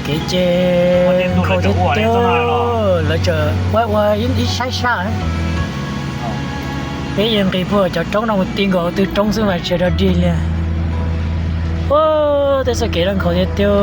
Kev ces nkhaus tiag tiag, lawv tseem ua ua ib saib sab. Peb yeej nqis puag cov roob no mus ti nkaus twg roob xwb mas tsis dog dig li. Ua tej txoj kev no nkhaus tiag tiag,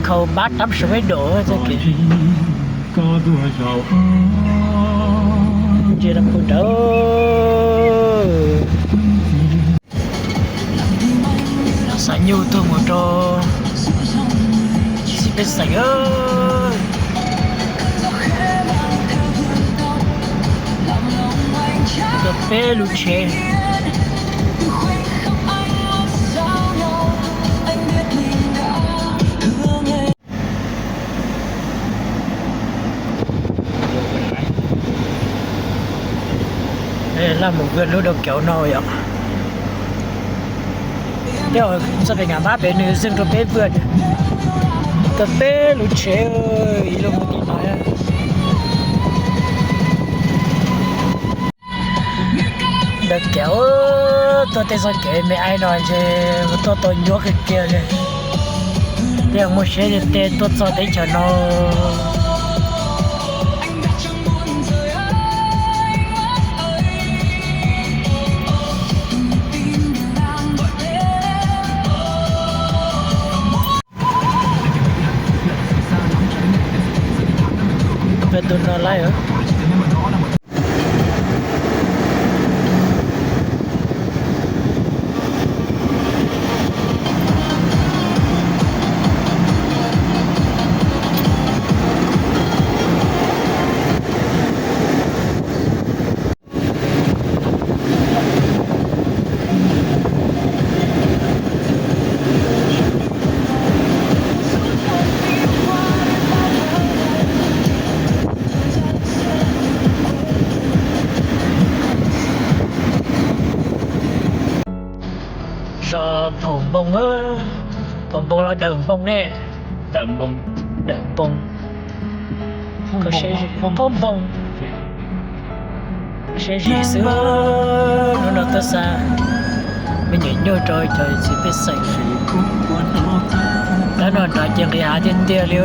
nkhaus pab tab sim meb dam txoj kev. Ntsia rau puag nrad. Xav nyuj tuaj mus rau txiv pej xeem. Tuaj peb lub tsheb. Laj mus vwm lub dau kauv no yom. Thiab txoj kev nyam pab pem nws zeeg rau peb vwm tau peb lub tsheb ib lub mus tim no. Dau kauv tuaj tej txoj kev me aib no ntshe mus tuaj tau nyuaj kawg kiag li. Tej muaj siab tej tuaj txog teb chaws no. Peb tus no laij. Zos Phaum Npoo, Phaum Npoo los Dawm Npoo ne? Dawm Npoo, Dawm Npoo. Phaum Npoo, siab zim xwb. Hnub no tuaj xa me nyuam nyuj rau cov txiv pej xeem. Dab no nrad ces nqis hav tiag tiag li.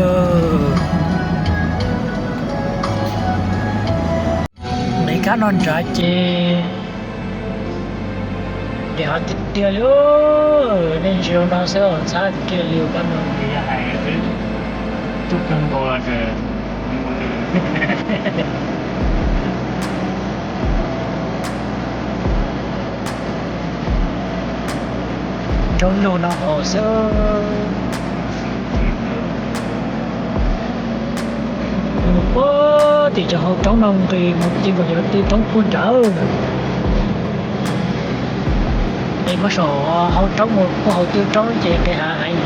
Nqis kab no nrad ces nqis hav tiag tiag li. Nej ntsia no xwb txhab kiag li kab no. Roob lug no hos xwb. Mus puag tim cov hauv roob no nqis mus ti nkaus cov ti roob puag nrad. Es puag saum hauv roob mus puag hauv twg roob ces nqis hav heev.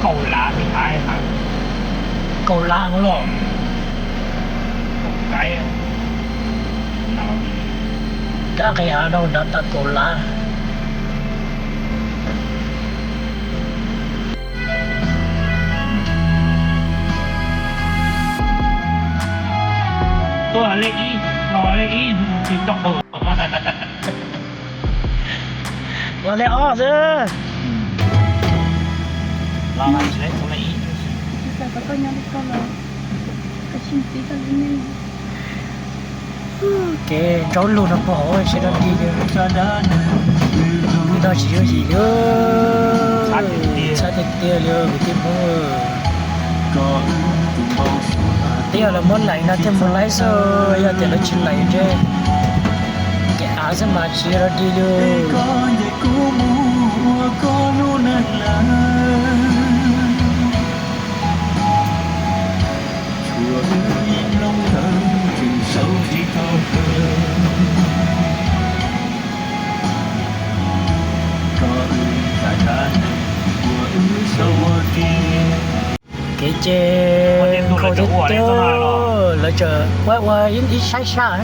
Kaum lav, kaum lav no los. Dab nqis hav no nrad tau kaum lav. Tuaj lej ib, no lej ib, tsis tau. Los lej ob xwb. Kev nraub lug no puag hauv tsis dog dig li. Nws no tsis yooj yim li. Txhab tiag tiag li kwv tij Hmoob. Twb yog lawv muab laim no thiaj mus laib xwb, yog tias lawv tsis laim ntshe kev av xwb mas tsis dog dig li. Kev ces nkhaus tiag tiag, lawv tseem ua ua ib saib sab.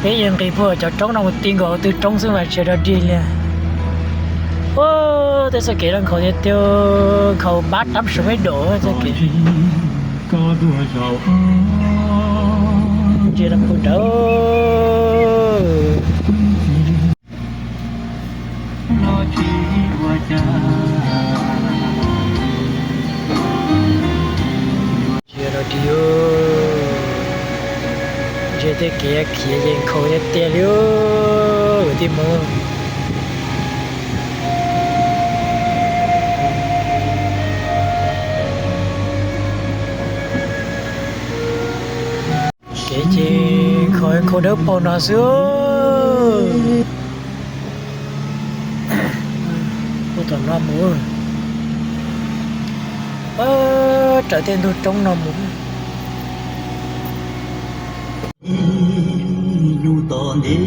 Peb yeej nqis puag cov roob no mus ti nkaus tw roob xwb mas tsis yog dog dig li. Ua, tej txoj kev no nkhaus tiag tiag, nkhaus pab tab sim mej dam txoj kev. Ntsia rau puag nrad. Ntsia rau dig, ntsia tej kev khiav yeej nkhaus tiag tiag li kwv tij Hmoob. Kev ces nkhaus nkhaus dawb paug no xwb. Puag tom no mus, raws tej ntug roob no mus. Nub tom ntej,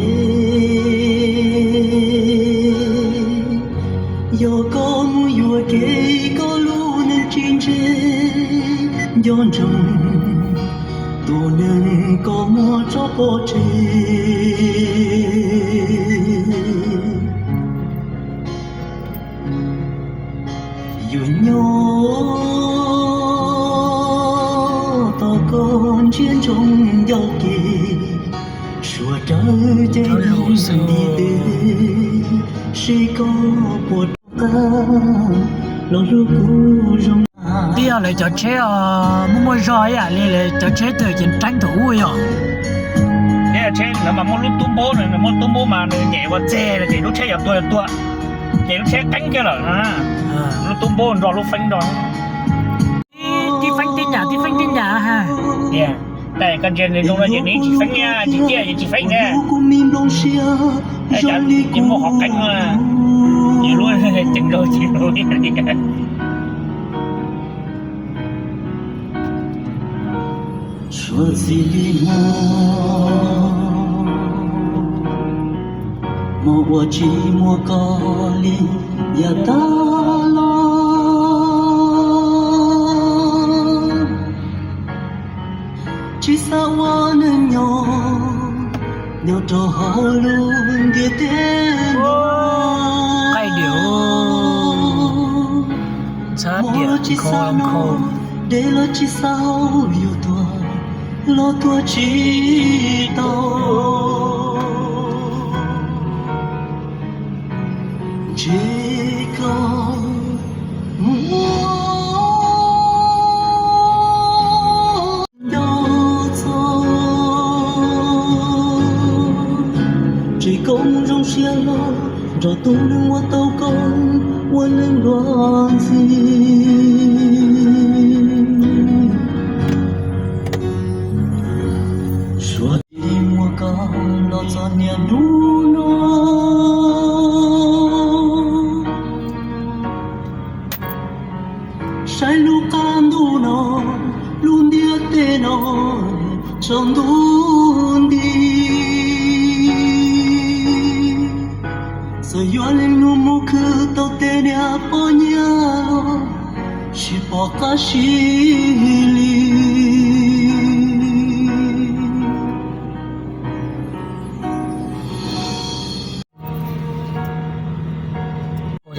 yog koj mus yuam kev koj lub neej tsis ntse, nco ntsoov tus neeg koj muab tso pov tseg. Yus nyob tos koj ntsiab ntsoov ncauj kev, suav rawv ces nti tes, seb koj puas rov qab los hlub kuv zoo. Twb yog lawv cov tsheb muaj muaj zog ib yam li lawv cov tsheb twg ces reeb thaum ub yog. Tsheb lawv mas muaj lub tub npub, muaj tub npub mas nws nyem ua txeg no ces lub tsheb yuav tuag yuav tuag, ces lub tsheb qeeb kiag lawm. Lub tub npub nrog lub feeb nrog. Tib feeb tib nyam, tib feeb tib nyam ha. Tias, koj ntsia nws zoo no ces nws tsis feeb na, tsis ciaj ces tsis feeb na. Ces muaj qhov qeeb na, ces lub ceev zoo ces Suav txij li hmo, hmo uas tsis muaj koj li yav tag los, tsis xav ua neeg nyob nyob rau hauv lub ntiaj teb no. Hmo tsis xav noj, dej los tsis xav haus, yuav tuag los tuag tsis tau. Ntshe koj muaj cov txoj tsis koob zoo siab los nrog tus neeg uas tau koob ua neeg luag ntxhi. Suav tsis muaj koj los txog niaj hnub no. Saib lub qab ntuj no, lub ntiaj teb no tsaus ntuj nti. Txawm yuav leej nus mus khwv tau tej niag poj nyiaj los tsis pom qab sib li.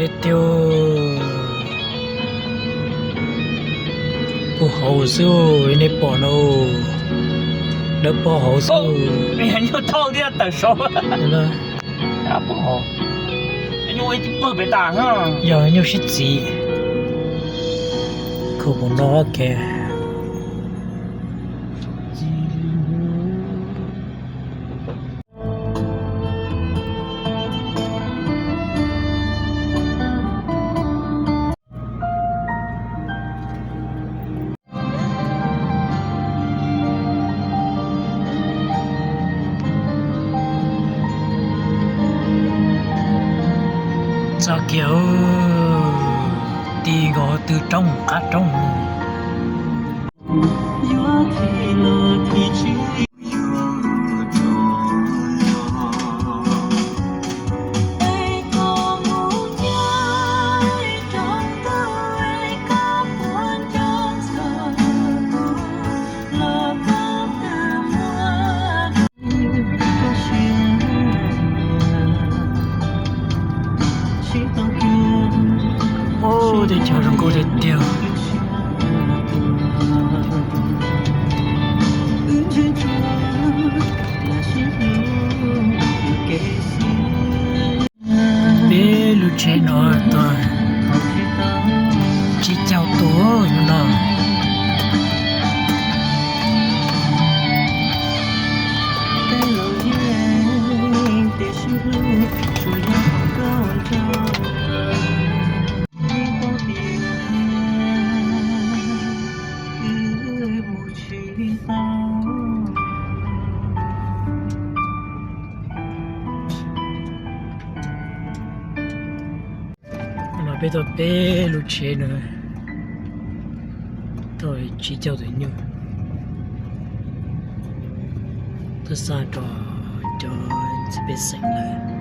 Tiag tiag, puag hauv xwb nej pom no, dawb paug hauv xwb. Nyuj thauj thiab tawm saud. Yog nyuj sib txiv, khaum mus no kev. Txoj kev ti nkaus tw roob qab roob. Teb chaws zoo nkauj tiag tiag. Peb lub tsheb no tau tsib caug tus no. No peb tau peb lub tsheb no, tau tsib caug tus nyuj, tuaj xa rau cov txiv pej xeem lawm.